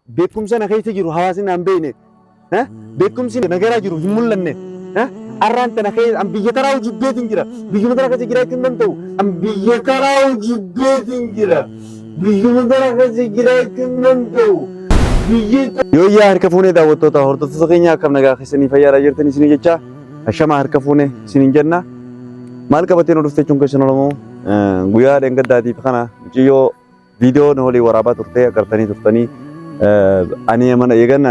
Beekumsa na keessa jiru hawaasni naan beekne. Beekumsi na garaa jiru hin mul'anne. Arraan tana keessa an biyya taraa hojii jira. Biyyuma tana keessa jiraachuu hin danda'u. An biyya taraa hojii jira. Biyyuma tana keessa jiraachuu hin danda'u. Yooyyaa harka fuunee daawwattoota hordoftoota keenya, akkam nagaa keessanii, fayyaadhaa jirtan isinii jecha, ashamaa harka fuunee isiniin jenna. Maal qabatee nu dhufte jechuun keessan Oromoo, guyyaa dheengaddaatiif kana mucayyoo viidiyoo nu walii waraabaa turtee agartanii turtanii. Ani mana eegan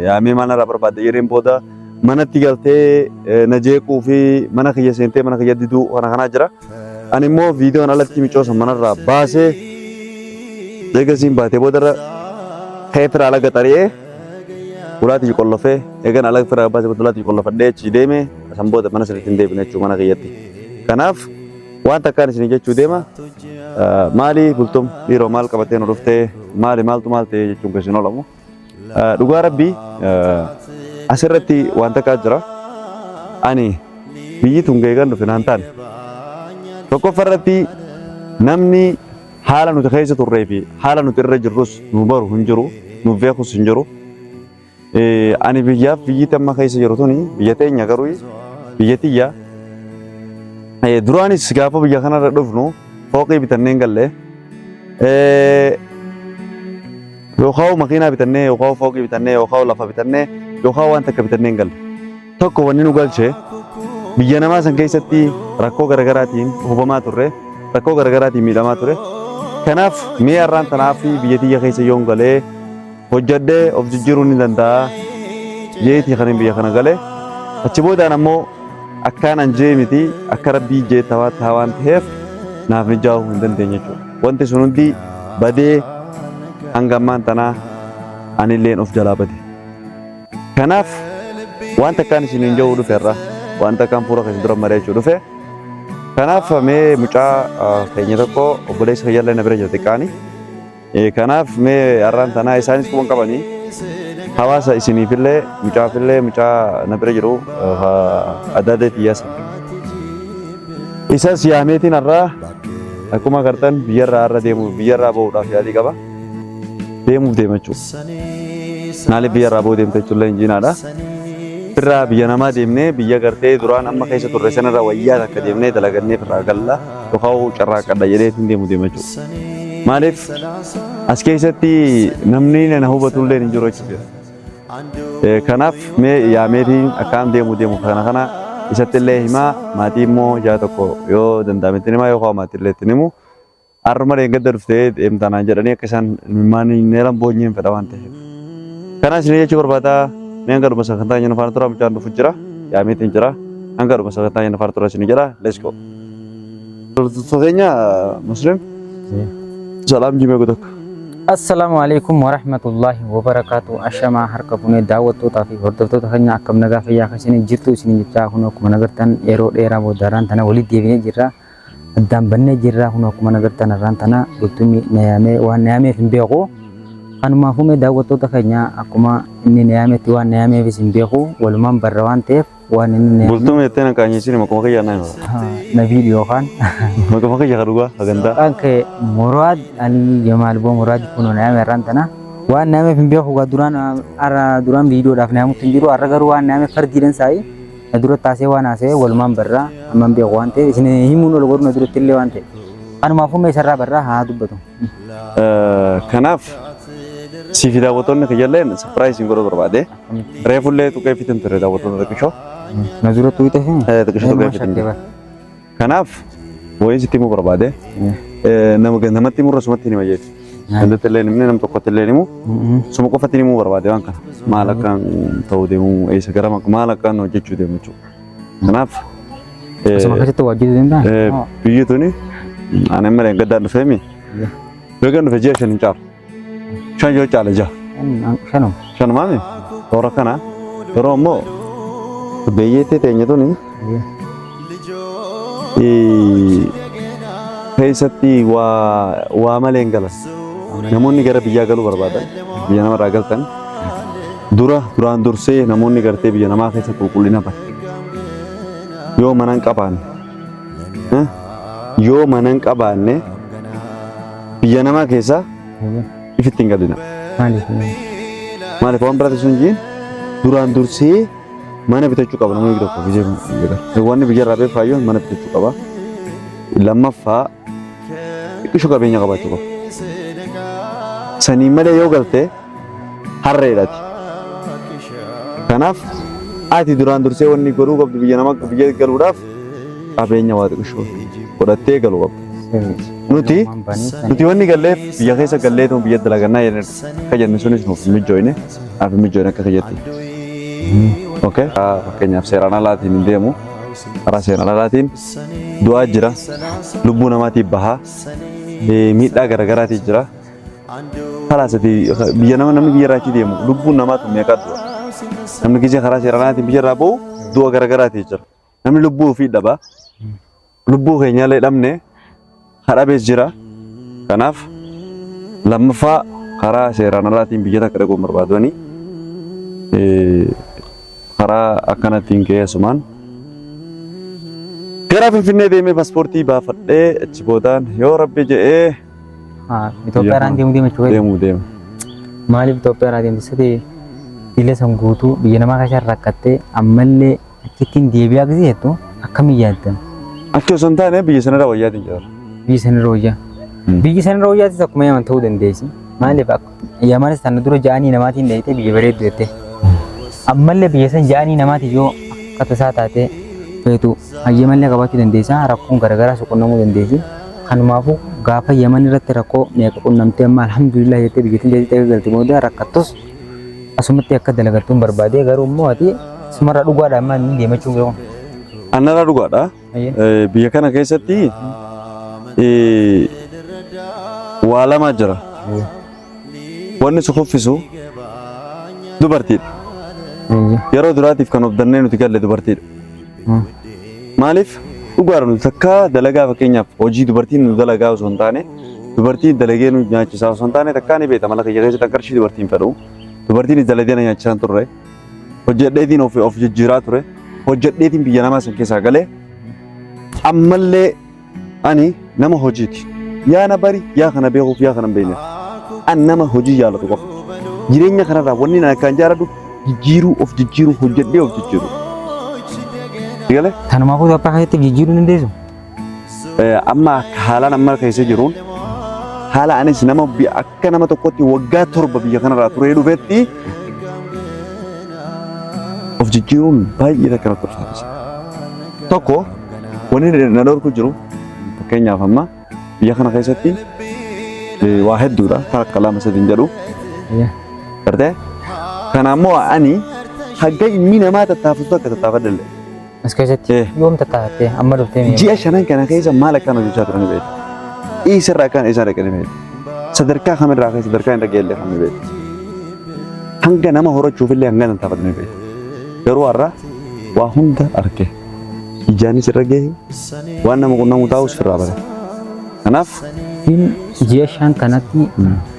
yaamee maal narraa barbaadde jedheen booda manatti galtee na jeequu fi mana kiyya seentee mana kiyya diduu kana kanaa jira. Ani immoo viidiyoon alatti micoosan manarraa baasee eegasiin baatee boodarra ka'ee fira ala gaxari'ee ulaatii qollofee, eegan ala fira baasee booda ulaatii qollofadhee achi deeme. San booda mana sirriitti hin deebine jechuudha mana kiyyatti. Kanaaf waan takkaan isin jechuu deema. Maali Bultum, dhiiroo, maal qabatee nu dhuftee, maali, maaltu maal ta'e jechuun keessan oolamu. Dhugaa rabbii asirratti waan takkaa jira. Ani biyyi tun geegan dhufe naan taane. Tokkoffaa irratti namni haala nuti keessa turree fi haala nuti irra jirrus nu baru hin jiru, nu beekus hin jiru. Ani biyyaaf biyyi amma keessa jiru tuni biyya teenya, garuu biyya tiyya. Duraanis gaafa biyya kanarra dhufnu fooqii bitannee hin galle. Yookaan makiinaa bitannee, yookaan fooqii bitannee, yookaan lafa bitannee, yookaan waan takka bitannee hin galle. Tokko wanni nu galche biyya namaa san keessatti rakkoo garaagaraatiin hubamaa turre, rakkoo garaagaraatiin miidhamaa ture. Kanaaf mee har'aan tanaaf biyya tiyya keessa yoon galee hojjedhee of jijjiiruu ni danda'a jeetii kan biyya kana gale. Achi boodaan ammoo akkaan an jee miti, akka rabbii jee tawaa taa waan ta'eef naaf mijaa'uu hin dandeenye jechuudha. Wanti sun hundi badee hanga ammaan tanaa anilleen of jalaa bade. Kanaaf waan takkaan isiniin ja'uu dhufe irra waan takkaan fuula keessan dura mari'achuu dhufe. Kanaaf mee mucaa keenya tokko, obboleessa kiyyallee na bira jira xiqqaani. Kanaaf mee har'aan tanaa isaanis quban qabanii hawaasa isiniifillee mucaafillee, mucaa na bira jiru adda adda tiyyaasa. Isas yaameetiin har'aa akkuma agartan biyyarraa har'a deemu, biyyarraa bahuudhaaf yaalii qaba. Deemuuf deema jechuudha. Maaliif biyyarraa bahuu deemte jechuullee injiinaadha. Firraa biyya namaa deemnee biyya gartee duraan amma keessa turre sanarra wayyaa takka deemnee dalagannee firraa galla yookaan carraaqqadha jedheetiin deemu deema jechuudha. Maaliif as keessatti namni na hubatullee hin jiru jechuudha. Kanaaf mee yaameetiin akkaan deemu deemu kana kana isatti illee himaa, maatii immoo jaa tokko yoo danda'ametti himaa yookaan maatii illee itti himu. Har'uma dheengadda dhuftee deemtaa naan jedhanii akka isaan maani boonyeen fedha waan ta'eef. Kanaaf isin jechuu barbaada, mee hanga dhuma sagantaa keenya faana tura. Mucaan dhufu jira, yaameetiin jira, hanga dhuma sagantaa keenya faana tura isin jedha. Let's go. Hordoftoota keenya, Muslim salaam jimee tokko. Assalaamu alaikum warahmatullahi wabarakaatu. Ashamaa harka fuunee daawwattootaa fi hordoftoota keenya, akkam nagaa fayyaa keessanii jirtu isin jechaa, kun akkuma nagartan yeroo dheeraa booda har'aan tana walitti deebinee jirra. Addaan bannee jirra. Kun akkuma nagartan har'aan tana Bultumii na yaamee, waan na yaameef hin beeku. Kanumaafuu mee daawwattoota keenya, akkuma inni na yaametti waan na yaameefis hin beeku, walumaan barra waan ta'eef waan inni na yaamee. Bultumee jettee na qaanyeessini, maquma kiyya naa hima. Nabiil yookaan Maquma kiyya ka dhugaa hagantaa. Maqaan kee Muraad Alii Jamaal Boo Muraad kun na yaame har'aan tana. Waan na yaameef hin beeku gaa. Duraan har'a duraan viidiyoodhaaf na yaamutti hin jiru. Har'a garuu waan na yaameef fardiidhaan saayi na dura taasee waan haasa'e walumaan barraa, amma hin beeku waan ta'eef isin himuun ol godhu na duratti illee waan ta'eef. Kanumaafuu mee isarraa barraa, haa dubbatu. Kanaaf sii fi daawwattoonni kiyyalleen surprise hin godhuu barbaade. Reefullee tuqee fitin ture daawwattoota xiqqishoo. Na dura tuqxe fi Xiqqishoo tuqee fitin ture. Kanaaf wayiin sitti himuu barbaade. Nama namatti himurra sumatti hima jeeti. Gandatti illee himne, nam tokkotti illee himu. Suma qofatti himuu barbaade waan kana. Maal akkaan ta'uu deemu, eessa gara maal akkaan hojjechuu deemu jechuudha. Kanaaf Asuma keessatti waa hojjetu danda'a. Biyyi tuni ani amma gaddaan dhufeemi. Beekan dhufe ji'a 5 hin caalu. 5 yoo caale 6. Shanuma. Shanumaami toora kana yeroo ammoo biyyeetti teenya tuni keessatti waa waa malee hin galan. Namoonni gara biyyaa galuu barbaadan, biyya namarraa galtan, dura duraan dursee namoonni gartee biyya namaa keessa qulqullina bare. Yoo mana hin qabaanne, yoo mana hin qabaanne biyya namaa keessa ifitti hin galina. Maaliif? Maaliif waan biraati sun jiin duraan dursee mana bitachuu qaba namni tokko biyya biyya Wanni biyya irraa ba'e faayyoon mana bitachuu qaba. Lammaffaa xiqqisho qabeenya qabaachuu qaba. Saniin malee yoo galte harreedhaati. Kanaaf ati duraan dursee wanni godhuu qabdu biyya nama biyya galuudhaaf qabeenya waa xiqqisho godhattee galuu qabda. Nuti nuti wanni galleef biyya keessa galleetuma biyya dalagannaa jenne akka jenne sunis nuuf hin mijjooyne naaf hin mijjooyne akka kiyyatti. Okay. Fakkeenyaaf seeraan alaatiin hin deemu. Karaa seeraan alaatiin du'aa jira. Lubbuu namaatiif bahaa. Miidhaa garaagaraatii jira. Kalaas ati biyya nama namni biyya irraa achi deemu lubbuun namaatu meeqa du'a. Namni gisee karaa seeraan alaatiin biyya irraa bahu du'a garaagaraatii jira. Namni lubbuu ofii dhaba. Lubbuu keenyallee dhabne kadhabees jira. Kanaaf lammaffaa karaa seeraan alaatiin biyya takka dhaquu hin barbaadani. Karaa akkanattiin ka'ee asumaan gara Finfinnee deemee paaspoortii baafadhee achi boodaan yoo rabbi jedhee Itoophiyaa irraan deemuu deema jechuudha. Deemuu deema. Maaliif Itoophiyaa irraa deemte sati dila san guutuu biyya namaa keessa rakkattee ammallee achittiin deebi'aa gisee jettu akkamiin yaaddan? Achi osoo hin taane biyya sanarra wayyaatiin jira. Biyyi sanirra wayyaa. Biyyi sanirra wayyaatis akkuma Yaman ta'uu dandeessi. Maaliif akka Yamanis tana dura ja'anii namaatiin dheeyitee biyya bareeddu jettee. Ammallee biyya san ja'anii namaatiin yoo akka tasaa taatee feetu hayyamallee qabaachuu dandeessa. Rakkoon garaagaraa si qunnamuu dandeessi. Kanumaafuu gaafa Yaman irratti rakkoo meeqa qunnamtee amma alhamdulillah jettee biyyattiin deebitee galte booda rakkattus asumatti akka dalagattuun barbaadee garuu immoo ati sumarra dhugaadha amma inni deemachuu garuu. Annarra dhugaadha. Biyya kana keessatti waa lama jira. Wanni si kuffisu dubartiidha. Yeroo duraatiif kan of dannee nuti galle dubartiidha. Maaliif dhugaadha nuti takka dalagaa fakkeenyaaf hojii dubartiin nu dalagaa osoo hin taane dubartiin dalagee nu nyaachisaa osoo hin taane takkaa ni beekta mala kiyya keessatti qarshii dubartiin fedhu. Dubartiin dalagee na nyaachisaa hin turre. Hojjedheetiin of of jijjiiraa ture. Hojjedheetiin biyya namaa san keessaa galee ammallee ani nama hojiiti. Yaa na bari yaa kana beekuuf yaa kana hin beekneef. An nama hojii jaalatu qofa. Jireenya kanarraa wanni ani akkaan jaaladhu jijjiiruu of jijjiiruu hojjedhee of jijjiiruu. Galee? Tanumaafuu Itoophiyaa keessatti jijjiiruu hin dandeessu. Amma akka haalaan amma keessa jiruun haala anis nama akka nama tokkotti waggaa 7 biyya kanarraa turee dhufetti of jijjiiruun baay'ee takka natti ulfaata. Tokko wanni na dhorku jiru fakkeenyaaf amma biyya kana keessatti waa hedduudha takka lama sadi hin jedhu. Gartee? Kana ammoo ani hagga ilmi namaa tattaafatu takka tattaafadha illee. As keessatti Eh. yoom tattaafattee amma dhuftee mee? Ji'a shanan kana keessa maal akkaan hojjechaa turani beekta? Eessarraa akkaan eessaa dhaqani beekta? Sadarkaa kamirraa ka'ee sadarkaa hin dhaggeellee kan beekta? Hanga nama horachuuf illee hanga tattaafatanii beekta. Garuu har'a waa hunda arge. Ijaanis irra gahe waan nama qunnamu taa'us irraa bare. Kanaaf Siin ji'a 5 kanatti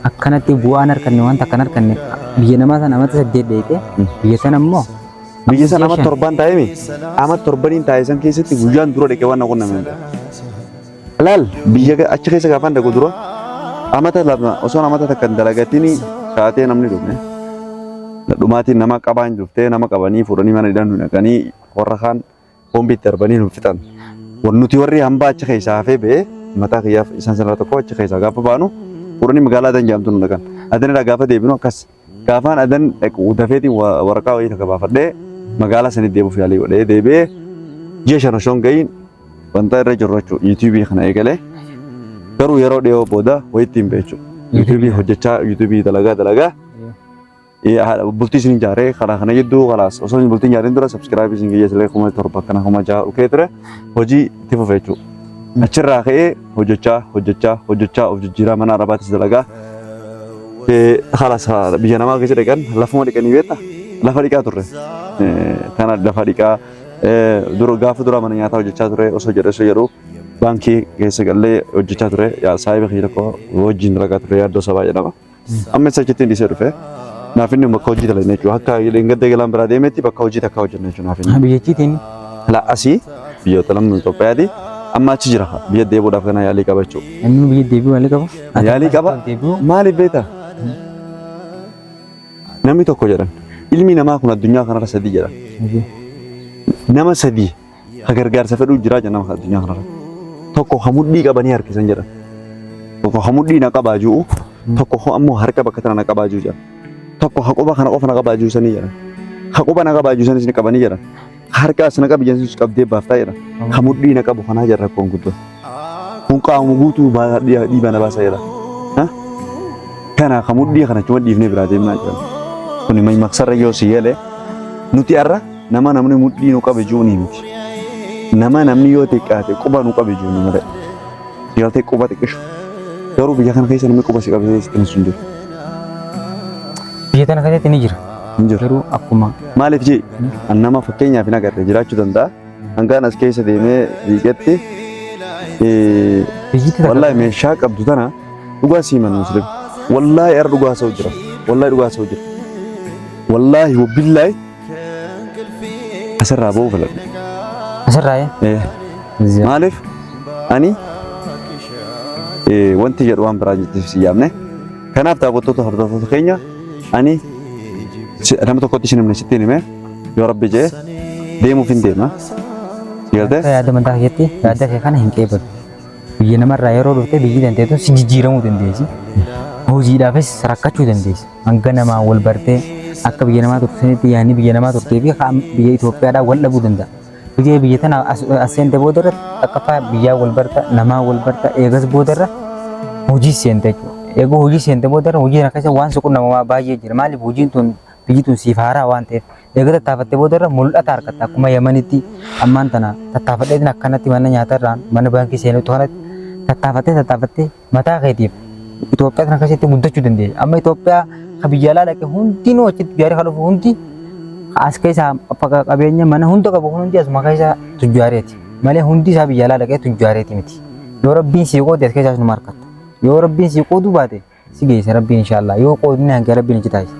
akkanatti bu'aan arkanne wanta akkan arkanne biyya namaa sana amata 8 dheeyte biyya sana immoo Biyya sana ama torbaan taa'ee mi? Ama torbaniin taa'e san keessatti guyyaan dura dhaqee waan na qunname hin beeku. Laal biyya achi keessa gaafaan dhaqu dura amata 2 osoon amata takka hin dalagatiin kaatee namni dhume. Dhumaatiin nama qabaan dhuftee nama qabanii fuudhanii mana hidhaan nu dhaqanii warra kaan boombii itti darbanii nu fixan. Nuti warri hambaa achi keessaa hafee ba'ee mataa kiyyaaf isaan sanarraa tokko achi keessaa gaafa baanu fuudhanii magaalaa Adan jedhamtu nu dhaqan. Adanirraa gaafa deebinu akkas Gaafaan adan dhaqu dafeetiin waraqaa wayii takka baafadhee magaalaa sanitti deebi'uuf yaalii godhee deebi'ee ji'a 5 osoo hin ga'iin wanta irra jirru jechuudha yuutuubii kana eegalee garuu yeroo dhiyoo booda wayitti hin beeku yuutuubii hojjechaa yuutuubii dalagaa dalagaa bultii isin ijaaree karaa kana jidduu kalaas osoo bultii ijaareen dura sabskiraabii isin kiyya silee 7,000 akkana 6,000 dhukee ture hojii itti fufe jechuudha. Achirraa ka'ee hojjechaa hojjechaa hojjechaa of jijjiiraa mana arabaatis dalagaa Halas biyya namaa keessa dhiqan lafuma dhiqanii beekta lafa dhiqaa turre. Tana lafa dhiqaa dura gaafa dura mana nyaataa hojjechaa ture osoo jedhu osoo jedhu baankii keessa gallee hojjechaa ture saahiba kiyya tokko wajjin dalagaa ture yaaddoo sabaa jedhama. Amma isa achitti dhiisee dhufe. Naaf inni bakka hojii dalagna jechuudha. Akka gadda galaan biraa deemetti bakka hojii takka hojjenna jechuudha naaf inni. Biyyattiitiin La asii biyyoota lammii Itoophiyaati. Amma achi jira biyya deebi'uudhaaf kana yaalii qaba jechuudha. Namni biyya deebi'uu yaalii qaba. Yaalii qaba. Deebi'uu. Maaliif beektaa? Namni tokko jedhan ilmi namaa kun addunyaa kanarra sadii jedhan. Nama sadii ka gargaarsa fedhuu jiraa jedhan nama addunyaa kanarra. Tokko ka mudhii qabanii harkisan jedhan. Tokko ka mudhii na qabaa ji'u, tokko ka ammoo harka bakka tana na qabaa ji'u jedhan. Tokko ka quba kana qofa na qabaa ji'u sanii jedhan. Ka quba na qabaa ji'u sanis ni qabanii jedhan. Ka harka as na qabi jedhan sanis qabdee baaftaa jedhan. Ka mudhii na qabu kanaa jedhan rakkoon guddoo. Kun qaama guutuu dhiibaa na baasa jedha. Kana ka mudhii kana chuma dhiifnee biraa deemnaa jedhan. Kuni maksarra yoo si gale nuti har'a nama namni mudhii nu qabe ji'u ni miti. Nama namni yoo xiqqaate quba nu qabe ji'u ni malee. Si galtee quba xiqqishu. Garuu biyya kana keessa namni quba si qabee sitti hin jiru. Biyya tana keessatti ni jira. Hin jiru. Garuu akkuma Maaliif jee an nama fakkeenyaaf hin agarre jiraachuu danda'a. Hangaan as keessa deemee fiigetti biyyitti takka wallahi meeshaa qabdu tana dhugaa sii himan muslim. Wallahi ara dhugaa sa'u jira. Wallahi dhugaa sa'u jira. Wallahi wabillahi asirraa ba'uu filadha. Asirraa Eh, Maaliif ani wanti jedhu waan biraa jettiif si yaamne. Kanaaf daawwattoota hordoftoota keenya ani nama tokkotti isin himne sittiin hime yoo rabbi jee deemuuf hin deema. Si galtee? Akka yaada mataa keetti yaada kee kana hin qeebalu. Biyya namarraa yeroo dhufte biyyi dandeettu si jijjiiramuu dandeessi. Hojiidhaafis rakkachuu dandeessi. Hanga namaan wal bartee akka biyya namaa turte sanitti yaadni biyya namaa turtee fi biyya Itoophiyaadhaa wal dhabuu danda'a. Biyya biyya tana as seente booda irratti takkaffaa biyyaa wal barta, namaa wal barta, eegas booda irra hojii seente jechuudha. Eeguu hojii seente booda irra hojii kana keessa waan si qunnamu baay'ee jira. Maaliif hojiin tun biyyi tun siif haaraa waan ta'eef. Eega tattaafatte booda irra mul'ata argatta. Akkuma Yamanitti ammaan tana tattaafadheetiin akkanatti mana nyaata irraan mana baankii seenutti kanatti tattaafattee tattaafattee mataa keetiif Itoophiyaa kana keessatti guddachuu dandeessa. Amma Itoophiyaa ka biyya alaa dhaqe hundinuu achitti tujjaarii kan dhufu hundi as keessaa qabeenya mana hunda qabu kun hundi asuma keessa tujjaareeti. Malee hundi isaa biyya alaa dhaqee tujjaareeti miti. Yoo rabbiin sii qoode as keessaas numa argatta. Yoo rabbiin sii qooduu baate si geessa rabbiin inshaallah. Yoo qoodni hanqee rabbiin achi taasisa.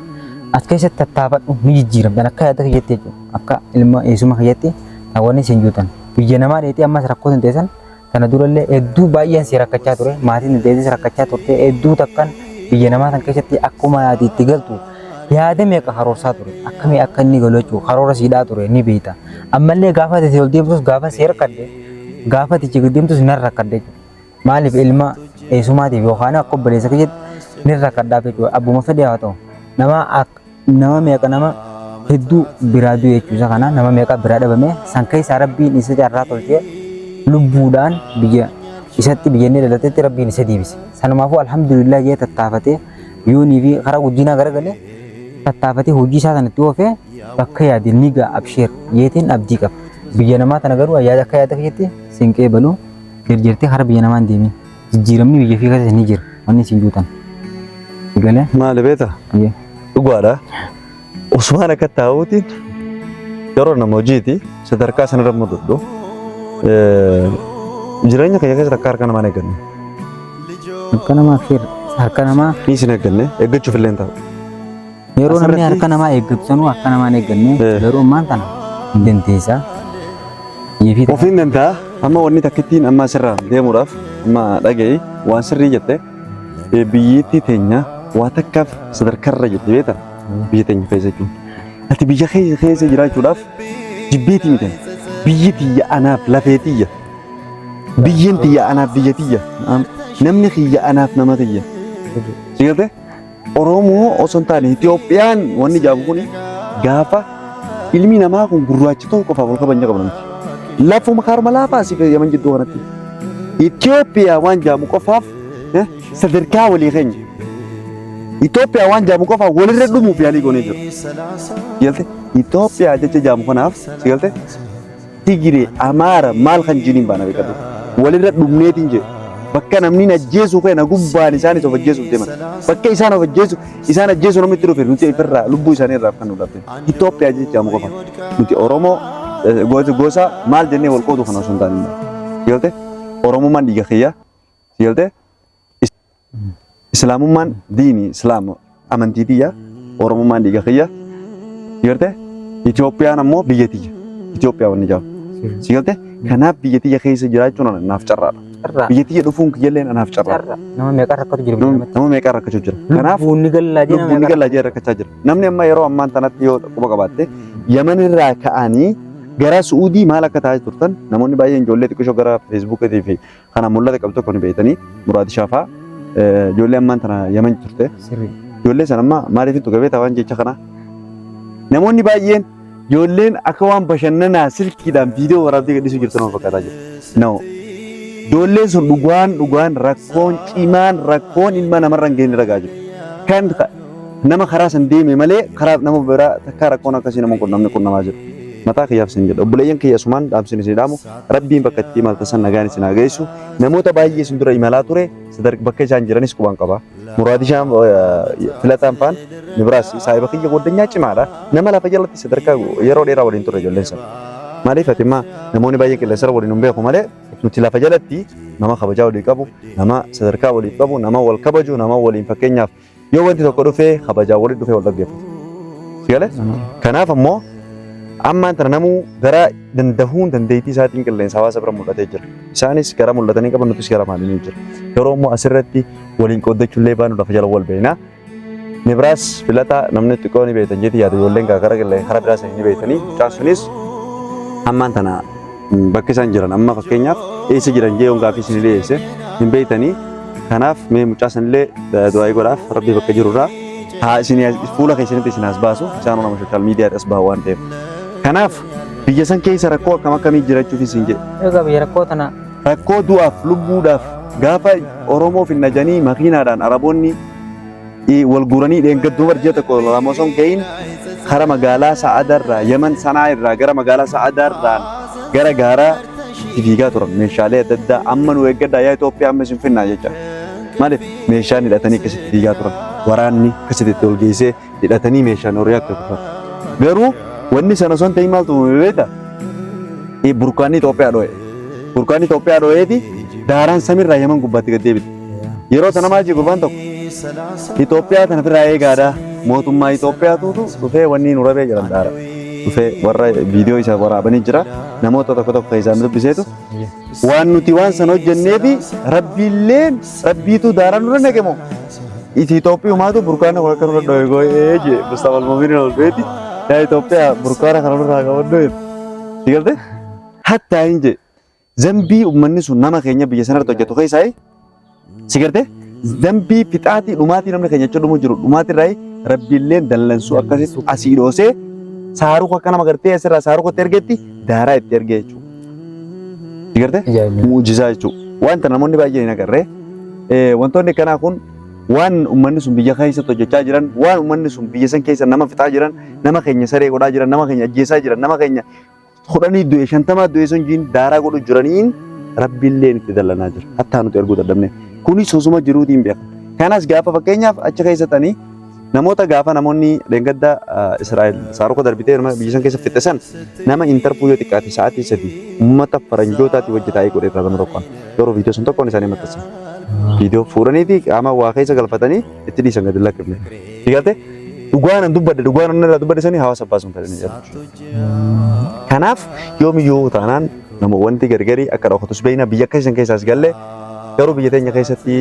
As keessatti tattaafadhu ni jijjiiramtan akka yaada kiyyatti jechuudha. Akka ilma eessuma kiyyatti wanni isin juutan. Biyya namaa dheetii ammas rakkoo hin teessan Tana durallee hedduu baay'een si rakkachaa ture. Maatiin teetis rakkachaa turte. Hedduu takkan biyya namaa tan keessatti akkuma ati itti galtu yaada meeqa karoorsaa ture. Akkamii akka inni galu jechuudha. Karoora siidhaa ture ni beekta. Ammallee gaafa ati ol deemtus gaafa si rakkadde gaafa ati itti deemtus nan rakkadde jechuudha. Maaliif ilma eessumaatiif yookaan akka obboleessa kiyyaatti ni rakkadhaaf jechuudha. Abbuma fedhe haa ta'u. Nama akka nama meeqa nama hedduu biraa du'e jechuu isa kana nama meeqa biraa dhabame san keessaa rabbiin isa carraa tolchee lubbuudhaan biyya isatti biyya inni dhalatetti rabbiin isa deebise sanumaafuu alhamdulillah jee tattaafatee yoonii fi karaa guddinaa garagalee tattaafatee hojii isaa sanatti oofee bakka yaade ni ga'a absheer jeetiin abdii qaba biyya namaa tana garuu yaada akka yaada keetti sin qeebalu jirjirtee karaa biyya namaa hin deemin. Jijjiiramni biyya fi keessa ni jira. Wanni isin juutan. Galee? Maali beektaa? Iyyee. Dhugaadha. Usmaan akka taa'uutiin yeroo nama hojiiti sadarkaa sanarra mudadhu. Jireenya kiyya keessa takka harka namaa hin eegganne. Harka namaa absheer. Harka namaa Ni isin eegganne eeggachuuf illee hin ta'u. Yeroo namni Asirratti- harka namaa eeggatu sanuu harka namaa hin eegganne garuu ammaan tana hin dandeessa. Yiifii Ofiin danda'a. Amma wanni takkittiin amma asirraa deemuudhaaf amma dhaga'i waan sirrii jette biyyittii teenya waa takkaaf sadarkarra jirti beektaa biyya teenya keessa jechuun. Ati biyya keessa keessa jiraachuudhaaf jibbeetii miti. Biyyi tiyya anaaf lafee tiyya. Biyyeen tiyya anaaf biyya tiyya. Namni kiyya anaaf nama tiyya. Si galtee? Oromoo osoo hin taane Itoophiyaan wanni jedhamu kun gaafa ilmi namaa kun gurraacha ta'uu qofaaf ol kabajna qabna miti. Lafuma karuma laafaa asii fi Yaman jidduu kanatti. Itoophiyaa waan jedhamu qofaaf sadarkaa walii keenya. Itoophiyaa waan jedhamu qofaaf walirra dhumuuf yaalii goonee jiru. Galte Itoophiyaa jecha jedhamu kanaaf si galte Tigire, Amaara maal kan jiniin baana beekadhu. Walirra dhumneetiin jedhe. Bakka namni na ajjeesuu ka'e na gubbaan isaanis of ajjeesuuf deeman. Bakka isaan of ajjeesu isaan ajjeesuu namni itti dhufe nuti ofirraa lubbuu isaanii irraa kan nu dhabde. Itoophiyaa jecha jedhamu qofa. Nuti Oromoo gosa gosa maal jennee wal qoodu kana osoo hin taane. Galte Oromummaan dhiiga kiyya. Galte Islaamummaan diini Islaama amantii tiyya Oromummaan dhiiga kiyya si galte Itoophiyaan ammoo biyya tiyya Itoophiyaa wanni jedhamu si galte kanaaf biyya tiyya keessa jiraachuun naaf carraadha. Carraa. Biyya tiyya dhufuun kiyyalleen anaaf carraa. Carraa. Nama meeqa rakkatu jira biyya namatti. Nama meeqa rakkachuu jira. Kanaaf Lubbuun ni gallaa jira. lubbuun ni gallaa jee rakkachaa jira. Namni amma yeroo ammaan tanatti yoo quba qabaatte Yaman irraa ka'anii gara Su'uudii maal akka ta'aa turtan namoonni baay'een ijoollee xiqqishoo gara Feesbuukiitii fi kana mul'ata qabdu tokko ni beektanii Muraad Shaafaa ijoollee ammaan tana Yaman turte. Sirrii. Ijoollee sana amma maaliif hin tuqe beektaa waan jecha kana? Namoonni baay'een ijoolleen akka waan bashannanaa silkiidhaan viidiyoo waraabdee gadhiisuu jirtu nama fakkaataa jiru. No. Ijoolleen sun dhugaan dhugaan rakkoon cimaan rakkoon ilma namarra hin geenye ragaa jiru. Kan nama karaa san deeme malee karaa nama biraa takkaa rakkoon akkasii nama qunnamne qunnamaa jiru. Mataa kiyyaaf isin jedha. Obboleeyyan kiyya asumaan dhaamsin isin dhaamu Rabbiin bakka itti imaltan san nagaan isin haa geessu. Namoota baay'ee isin dura imalaa ture sadark bakka isaan jiranis quban qaba. Muraadishaan filataan faan Nibraas saahiba kiyya goddanyaa cimaadha. Nama lafa jalatti sadarkaa yeroo dheeraa waliin turre ijoolleen sana. Maaliif ati immaa namoonni baay'een qilleensarra waliin hin beeku malee nuti lafa jalatti nama kabajaa walii qabu, nama sadarkaa waliif qabu, nama wal kabaju, nama waliin fakkeenyaaf Yoo wanti tokko dhufee kabajaan walitti dhufee wal dhaggeeffatu. Si galee? Kanaaf ammoo ammaan tana namuu gara dandahuun dandeettii isaatiin qilleensa hawaasa bira mul'atee jira. Isaanis gara mul'atanii qaban nutis gara maaliin jira. Garuu ammoo asirratti waliin qooddachuullee baanu lafa jala wal beekna. Nibraas filataa namni xiqqoo ni beektan jeetii yaadu ijoolleen gara qilleensa karaa biraa sanii ni beektanii. Mucaan sunis ammaan tana bakka isaan jiran amma fakkeenyaaf eessa jiran jee yoon gaaffii isin dhiyeesse hin beektanii. Kanaaf mee mucaa sanillee du'aa'ii godhaaf rabbi bakka jirurraa haa isin fuula keessanitti isin as baasu isaan nama sooshaal miidiyaa as bahu waan ta'eef. Kanaaf biyya san keessa rakkoo akkam akkamii jirachuuf isin jedhe. Egaa biyya rakkoo tana Rakkoo du'aaf lubbuudhaaf gaafa Oromoo finna janii makiinaadhaan Araboonni wal guuranii dheengadduu bar ji'a tokko lama osoo hin ga'iin kara magaalaa Sa'adaarraa Yaman Sanaa irraa gara magaalaa Sa'adaarraan gara gaaraa itti fiigaa turan meeshaalee adda addaa amma nu eeggadhaa yaa Itoophiyaa amma isin finnaa jecha. Maaliif meeshaan hidhatanii akkasitti fiigaa turan waraanni akkasitti itti ol geessee hidhatanii meeshaan horii akka turan. Garuu wanni sana osoo hin ta'in maaltu uumame beektaa? Burkaanni Itoophiyaa dho'e. Burkaanni Itoophiyaa dho'eeti daaraan samiirraa Yaman gubbaatti gad deebite. Yeroo sana maal jedhe gurbaan tokko? Itoophiyaa tana ofirraa eegaadha. Mootummaa Itoophiyaatutu dhufee wanni nu rabee jedhan daara. Dhufee warra viidiyoo isa waraabanii jira. Namoota tokko tokko keessaa nu dubbiseetu waan nuti waan sana hojjenneefi rabbiilleen rabbiitu daaraa nurra naqe moo? Iti Itoophiyumaatu burkaana kun akka nurra dho'e goo'ee jee Mustafa Almuuminiin ol beeti. Yaa Itoophiyaa burkaana kana nurraa qabadhu jedhe. Si galte? Hattaa hin jee. Zambii ummanni sun nama keenya biyya sanarratti hojjetu keessaa si garte zambii fixaatii dhumaatii namni keenya achi dhumu jiru dhumaatii irraa rabbiilleen dallansuu akkasitti asii dhoosee saaruu akka nama gartee asirraa saaruu itti ergetti daaraa itti ergee jechuudha. Si garte mu'ujizaa jechuudha. Wanta namoonni baay'een hin agarree wantoonni akkanaa kun waan ummanni sun biyya keessatti hojjechaa jiran waan ummanni sun biyya san keessa nama fixaa jiran nama keenya saree godhaa jiran nama keenya ajjeesaa jiran nama keenya kudhanii du'e shantamaa du'e sun jiin daaraa godhu jiraniin rabbiilleen itti dallanaa jira. Hattaa nuti arguu dadhabne. Kunis osuma jiruutiin beeka. Kanas gaafa fakkeenyaaf achi keessatanii namoota gaafa namoonni dheengadda Israa'el saaruka darbitee nama biyya san keessa fixe san nama intarvuu yoo xiqqaate sa'aatii sadii uummata faranjootaatii wajji taa'ee godhe irraa nama tokkoon yeroo viidiyoo sun tokkoon isaanii maxxansan. Viidiyoo fuudhanii fi qaama waa keessa galfatanii itti dhiisan gadi lakkifne. Sigalte dhugaa nan dubbadhe dhugaa nan irraa dubbadhe sanii hawaasa baasuun fedhanii jiru. Kanaaf yoomiyyuu taanaan nama wanti gargarii akka dhokatus beekna biyya akka isin keessaas galle garuu biyya teenya keessatti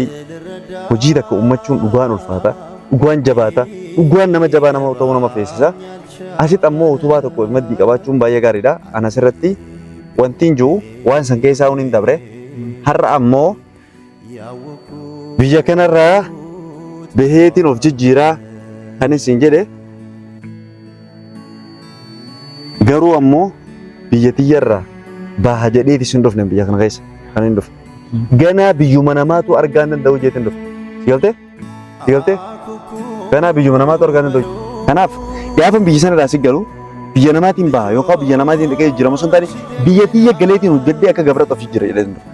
hojii takka uummachuun dhugaan ulfaata dhugaan jabaata dhugaan nama jabaa nama ta'uu nama feesisa. Asitti ammoo utubaa tokko maddii qabaachuun baay'ee gaariidha. Ana asirratti wanti hin jiru waan san keessaa hin dabre har'a ammoo Biyya kanarraa baheetiin of jijjiiraa kan isin jedhe garuu ammoo biyya tiyyarraa baha jedheeti isin dhufne biyya kana keessa kan hin dhufne. Ganaa biyyuma namaatu argaa hin danda'u jeetiin dhufne. Si galtee? Si galtee? Ganaa biyyuma namaatu argaa hin danda'u. Kanaaf gaafa biyya sanarraa si galu biyya namaatiin baha yookaan biyya namaatiin dhaqee jijjiirama osoo hin taane biyya tiyya galeetiin hojjedhee akka gabra of jijjiira jedhee dhufe.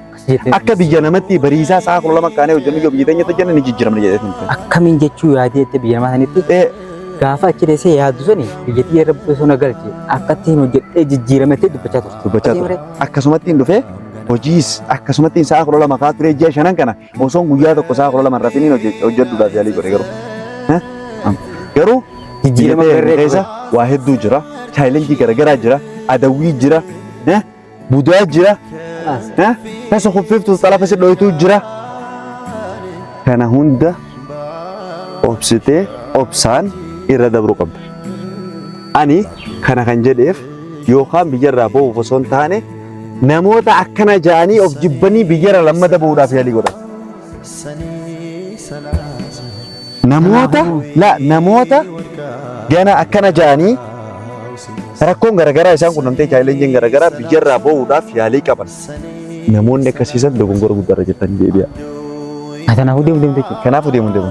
Akka biyya namatti bariisaa sa'a 12 kaanee hojjennu yoo biyya teenyatti hojjenne ni jijjiiramna jedhee dhufe. Akkamiin jechuu yaadee itti biyya namaa sanitti gaafa achi teessee yaaddu sani biyya tiyya irra osoo na galche akkatti hin hojjedhee jijjiirametti dubbachaa turte. Dubbachaa ture. Akkasumatti hin dhufe hojiis akkasumatti sa'a 12 kaa turee ji'a shanan kana Osoon guyyaa tokko sa'a 12 hin rafiniin hojjedhuudhaaf yaalii godhe garuu. Garuu Jijjiirama biyya garree keessa waa hedduu jira. Chaalenjii garaagaraa jira. Adawwii jira. Budaa jira. Tasa kuffiftu xalafa si dhoytuu jira. Kana hunda obsitee obsaan irra dabruu qabda. Ani kana kan jedheef yookaan biyyarraa ba'uuf osoo hin taane namoota akkana ja'anii of jibbanii biyyarra lammata ba'uudhaaf yaalii godhan. Namoota la namoota gana akkana ja'anii rakkoon garaagaraa isaan qunnamtee chaalenjiin garaagaraa biyyarraa ba'uudhaaf yaalii qaban. Namoonni akkasiisan dogongora guddaarra jirtanii deebi'a. Kanaafuu deemu deemte jechuudha. Kanaafuu deemu deemu.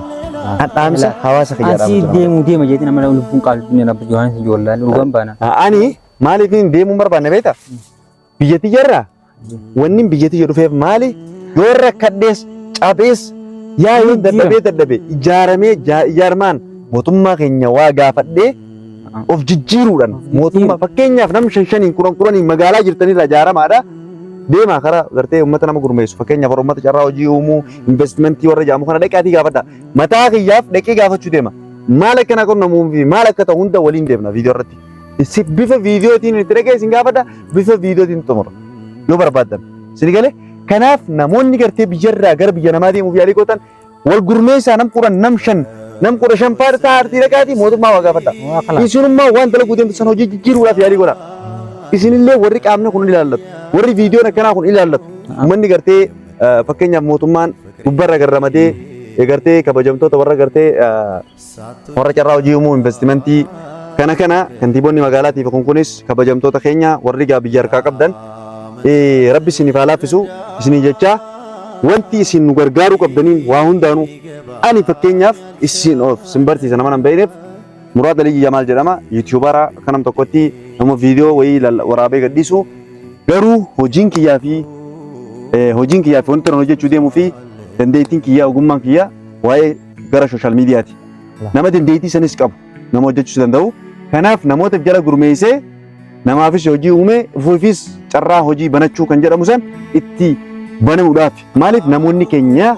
An dhaamsa hawaasa kiyyaa Asii dhaamsa. deemu deema jeetiin amma lubbuun qaalubni rabbi Yohaannis ijoollaan dhugaan baana. Ani maaliif hin deemuun barbaanne beektaa? Biyya tiyyarraa wanni biyya tiyya dhufeef maali? Yoo rakkadhees cabees yaa yoo dadhabee dadhabe ijaaramee ijaarmaan mootummaa keenya waa gaafadhee of jijjiiruudhaan mootummaa fakkeenyaaf nam shan shaniin kudhan kudhaniin magaalaa jirtanirraa ijaaramaadha. Deemaa karaa gartee uummata nama gurmeessu fakkeenyaaf warra uummata carraa hojii uumuu investimentii warra jedhamu kana dhaqaatii gaafadha. Mataa kiyyaaf dhaqee gaafachuu deema. Maal akka na qunnamuu fi maal akka ta'u hunda waliin deemna viidiyoo irratti. Si bifa viidiyootiin itti dhaqee isin gaafadha bifa viidiyootiin xumura yoo barbaaddan. Isin galee kanaaf namoonni gartee biyyarraa gara biyya namaa deemuuf yaalii gootan wal gurmeessaa nam 10 nam 5 nam 15 fa'aa taa'aa dhaqaatii mootummaa waa gaafadha. Isinummaa waan dalaguu deemtu sana hojii jijjiiruudhaaf yaalii godha. Isinillee warri qaamni kun ilaallatu warri viidiyoon akkanaa kun ilaallatu uummanni gartee fakkeenyaaf mootummaan gubbarra garramadee gartee kabajamtoota warra gartee warra carraa hojii uumuu investimentii kana kana kantiibonni magaalaatiif kun kunis kabajamtoota keenya warri gaa biyya harkaa qabdan rabbi isiniif haa laaffisu isinii jechaa wanti isin nu gargaaruu qabdaniin waa hundaanuu ani fakkeenyaaf isin of sin barsiisa nama nan beekneef Muraad Aliyyi Jamaal jedhama yuutuubara akka nam tokkotti nama viidiyoo wayii waraabee gadhiisu garuu hojiin kiyyaa fi hojiin kiyyaa fi wanti ani hojjechuu deemuu fi dandeettiin kiyyaa ogummaan kiyyaa waa'ee gara sooshaal miidiyaati. Nama dandeettii sanis qabu nama hojjechuus danda'u. Kanaaf namoota jala gurmeessee namaafis hojii uume ofiifis carraa hojii banachuu kan jedhamu san itti banamuudhaaf. Maaliif namoonni keenya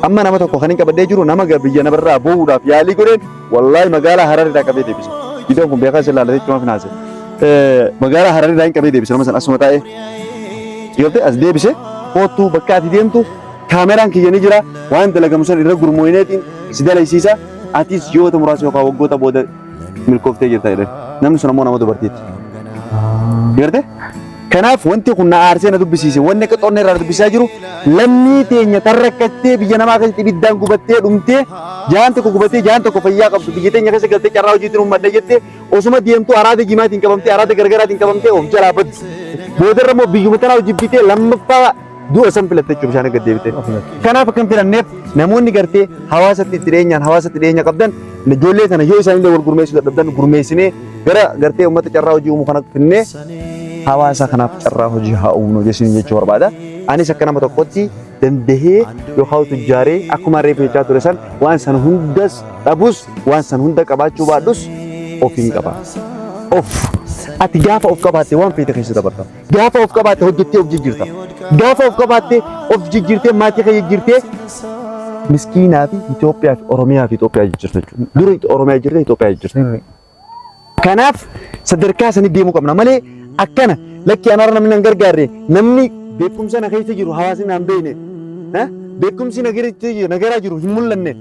amma nama tokko kan hin qabadhee jiru nama biyya namarraa bu'uudhaaf yaalii godheen wallaahi magaalaa Hararirraa qabee deebise. Viidiyoon kun beekaa isin laallatee cumaaf naase. Magaalaa Hararirraa hin qabee deebise nama san asuma taa'ee. Yoo as deebise koottuu bakka ati deemtu kaameraan kiyya ni jira waan dalagamu san irra gurmooyineetiin si dalaysiisa atis ji'oota muraasa yookaan waggoota booda milkooftee jirta jedhan. Namni sun ammoo nama dubartiiti. Garte? Kanaaf wanti kun na aarsee na dubbisiise wanni akka xonnee irraa na dubbisaa jiru lammii teenya tan rakkattee biyya namaa keessatti ibiddaan gubattee dhumtee jaan tokko gubattee jaan tokko fayyaa qabdu biyya teenya keessa galtee carraa hojiitiin uummadha jettee osuma deemtuu araada jimaatiin qabamtee araada gargaraatiin qabamtee of jalaa baddu. Boodarra immoo biyyuma tanaa hojii lammaffaa du'a san filatte jechuudha bishaan gad deebite. Kanaaf akka hin filanneef namoonni gartee hawaasatti itti dhiyeenyaan hawaasatti dhiyeenya qabdan ijoollee sana yoo isaanillee wal gurmeessuu dadhabdan gurmeessinee gara gartee uummata carraa hojii uumuu kana finnee hawaasa kanaaf carraa hojii haa uumnu jechuun jechuu barbaada. Anis akka nama tokkotti dandahee yookaan tujjaaree akkuma reefu jechaa ture san waan san hundas dhabus waan san hunda qabaachuu baadhus of hin qaba. Of ati gaafa of qabaatte waan feete keessa dabarta. Gaafa of qabaatte hojjettee of jijjiirta. Gaafa of qabaatte of jijjiirtee maatii kee jijjiirtee miskiinaa fi Itoophiyaa fi Oromiyaa fi Itoophiyaa jijjiirta jechuudha. Dura Oromiyaa jijjiirte Itoophiyaa jijjiirta. Kanaaf sadarkaa sanii deemuu qabna malee akkana lakki anarra namni nan gargaarre namni beekumsa na keessa jiru hawaasni naan beekne beekumsi na garaa jiru hin mul'anne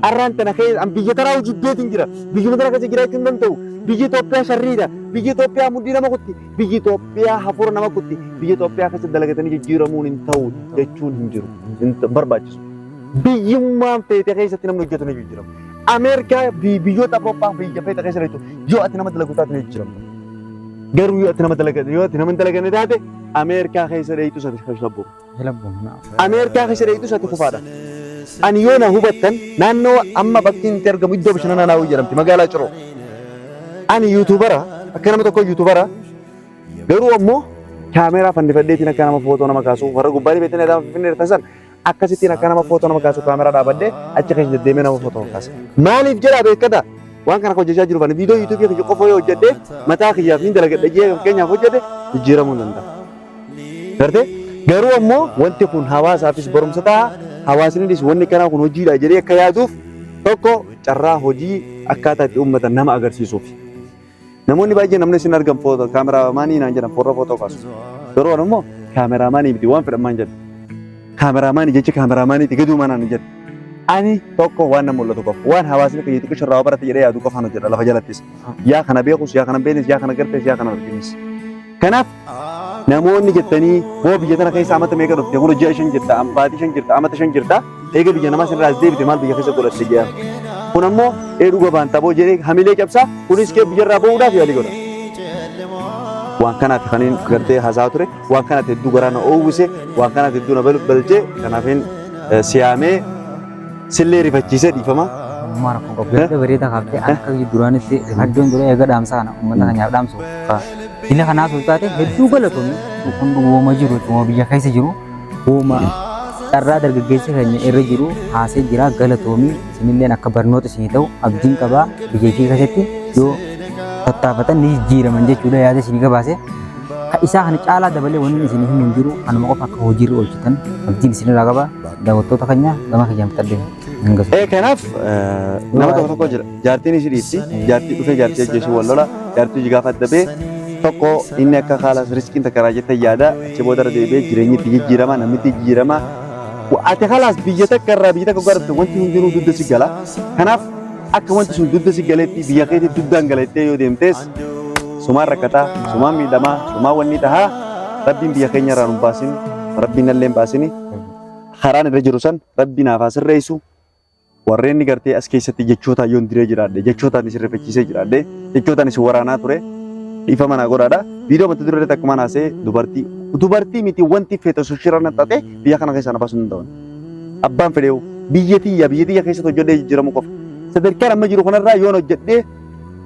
arraan tana keessa an biyya taraa hojii jira biyyuma tana keessa jiraachuu hin danda'u biyyi Itoophiyaa sharriidha biyyi Itoophiyaa mudhii nama kutti Biyyi Itoophiyaa hafuura nama kutti. Biyya Itoophiyaa keessa dalagatanii jijjiiramuun hin ta'u jechuun hin jiru. Hin barbaachisu. Biyyummaan feete keessatti namni hojjetu ni jijjiirama. Ameerikaa biyyoota Awurooppaa biyya feete keessa jirtu yoo ati nama dalagu taate ni jijjiiramta. Garuu yoo ati nama dalagan yoo ati nama hin dalaganne taate Ameerikaa keessa dheeytu sati kashlabbu. Ameerikaa keessa dheeytu sati kufaadha. Ani yoo na hubattan naannoo amma bakki inni argamu iddoo bashannanaa Naawwii jedhamti magaalaa Ciroo. Ani yuutuubara akka nama tokko yuutuubara garuu ammoo kaameeraa fannifadheetiin akka nama footoo nama kaasu warra gubbaa dhibeetiin adama finfinnee irra san akkasittiin akka nama footoo nama kaasu kaameeraa dhaabadhee achi keessa deddeemee nama footoo kaasa. Maaliif jedhaa beekata waan kana hojjechaa jiru ani viidiyoo yuutuubii kiyya qofa yoo hojjedhe mataa kiyyaaf ni dalagadha jee fakkeenyaaf hojjedhe jijjiiramuu hin danda'a. Gartee garuu ammoo wanti kun hawaasaafis barumsa ta'a hawaasnis wanni kanaa kun hojiidha jedhee akka yaaduuf tokko carraa hojii akkaataa itti uummatan nama agarsiisuuf. Namoonni baay'een namni isin argan footoo kaameraamaanii naan jedhan foorra footoo kaasu. Garuu ani immoo Kaameraamaanii miti waan fedhan maan jedha. Kaameraamaanii jecha kaameraamaaniiti gaduu manaan hin jedhu. Ani tokko waan na mul'atu qofa. Waan hawaasni kiyya xiqqisho irraa barate jedhee yaadu qofaan hojjedha lafa jalattis. Yaa kana beekus, yaa kana beeknes, yaa kana gartees, yaa kana argines. Kanaaf namoonni jettanii boo biyya tana keessa amata meeqa dhufte kun ji'a 5 jirta, baatii 5 jirta, amata 5 jirta, eega biyya namaa sirraa as deebite maal biyya keessa godhatte jedhan. Kun ammoo ee dhuga baanta boo jedhee hamilee cabsaa kunis kee biyyarraa ba'uudhaaf yaalii godha. Waan kanaaf kaniin gartee haasaa ture, waan kanaaf hedduu garaa na oowwise, waan kanaaf hedduu na balche, kanaafin siyaamee sillee rifachiisee dhiifama. Uumaa rakkoo qabu. Yaada bareedaa kaaftee akka duraanitti rifaddoon dura eega dhaamsa kana uummata keenyaaf dhaamsu. Dila kanaa osoo taate hedduu galatoomi. Kun wooma jiru wooma biyya keessa jiru wooma carraa dargaggeessi keenya irra jiru haasee jira galatoomi. Isinilleen akka barnoota isinii ta'u abdiin qabaa biyya ishii keessatti yoo tattaafatan ni jijjiiraman jechuudha yaada isinii gabaase. Ka isaa kana caalaa dabalee wanni isinii himu hin jiru kanuma qofa akka hojiirra oolchitan abdiin isinirraa qaba. Daawwattoota keenya gama kiyyaan fixadhe hin gasu. Ee kanaaf nama tokko tokko jira. Jaartiin isii dhiifti. Jaartii dhufee jaartii ajjeesuu wal lola. Jaartii hojii gaafa adda ba'e tokko inni akka haala riskiin takka irraa jette yaada achi booda irra deebi'ee jireenyi itti jijjiirama namni itti jijjiirama. Ati halaas biyya takka irraa biyya takka gara dhufte wanti hundinuu dugda si gala. Kanaaf akka wanti sun dugda si galetti biyya keetti dugdaan galettee yoo deemtes sumaan rakkataa, sumaan miidhamaa, sumaan wanni tahaa rabbiin biyya keenya irraa nu baasin, rabbiin nallee hin baasini. Karaan irra jiru san rabbi naaf haa sirreessu. Warreen gartee as keessatti jechootaan yoon diree jiraadhe, jechootaan isin rifachiisee jiraadhe, jechootaan isin waraanaa ture dhiifama naa godhaadha. Viidiyoo mata duree irratti akkuma haasa'e dubartii dubartii miti wanti feete osoo shira na xaxee biyya kana keessaa na baasuu hin danda'an. Abbaan fedheewu biyya tiyya biyya tiyya keessatti hojjedhee jijjiiramuu qofa. Sadarkaan amma jiru kanarraa yoon hojjedhee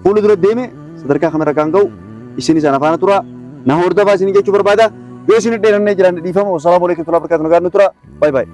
fuula dura deeme sadarkaa kamirra kan ga'u isinis ana faana tura na hordofaa isin jechuu barbaada. Yoo isin dheerannee jiraanne dhiifama. Wassalaamu alaikum warahmatullahi wabarakatuh. Nagaan nu tura. Bye bye.